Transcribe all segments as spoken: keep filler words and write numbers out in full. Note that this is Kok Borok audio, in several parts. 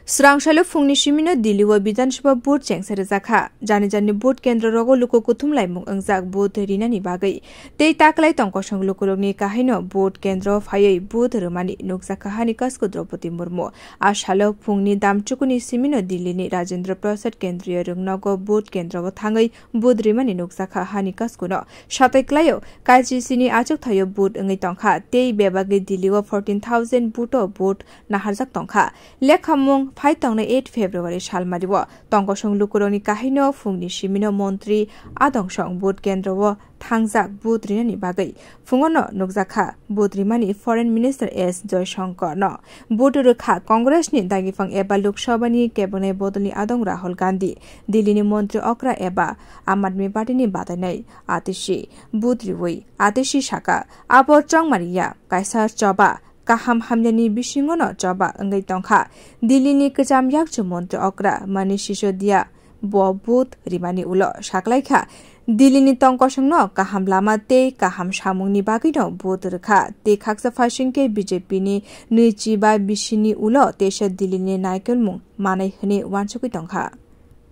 Srang salo phungni simino Delhi o Bidhan Sabha vote chengsa rwjakha. Jani jani vote kendro rogo luku kuthum laimung wngjak vote rinani bagwi. Tei taklai tongkosong lukurokni kahaino vote kendro phaiwi vote rwmani nukjakha hani kasku Draupadi Murmu. A salo phungni damchukuni simino Delhi ni Rajendra Prasad Kendriya Rungnogo vote kendro o thangwi vote rimani nukjakha hani kaskuno. Satai klaio, kaisisini achuk thaio vote wngwi tongkha, tei bebagwi Delhi o fourteen thousand vote o vote naharjak tongkha. Lekhamung phai tongnai eight February salmario tongkosong lukurokni kahaino phungni simino montri adongsong vote kendro o thangjak vote rinani bagwi. Phungono nukjakha vote rimani Foreign Minister S Jaishankar no. Vote rwkha Congress ni dagipang eba Lok Sabha ni kebengnaini bodolni adong Rahul Gandhi, Delhi ni montri okra eba Aam Aadmi Party ni badainai Atishi. Vote riwi Atishi saka, abo chongmariya, kaisa choba, kaham hamyani bisingono choba wngwi tongkha. Delhi ni kwcham yakchu montri okra Manish Sisodia bo vote rimani ulo saklaikha, Delhi ni tongkosongno kaham lama tei kaham samungni bagwino vote rwkha, tei khaksa phaisingkhe B J P ni nwichi ba bisini ulo teisa Delhi ni naikolmung manai hwnwi uansugwi tongkha.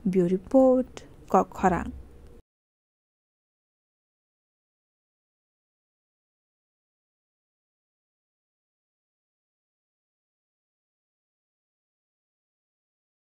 Bureau Report, Kok Khorang.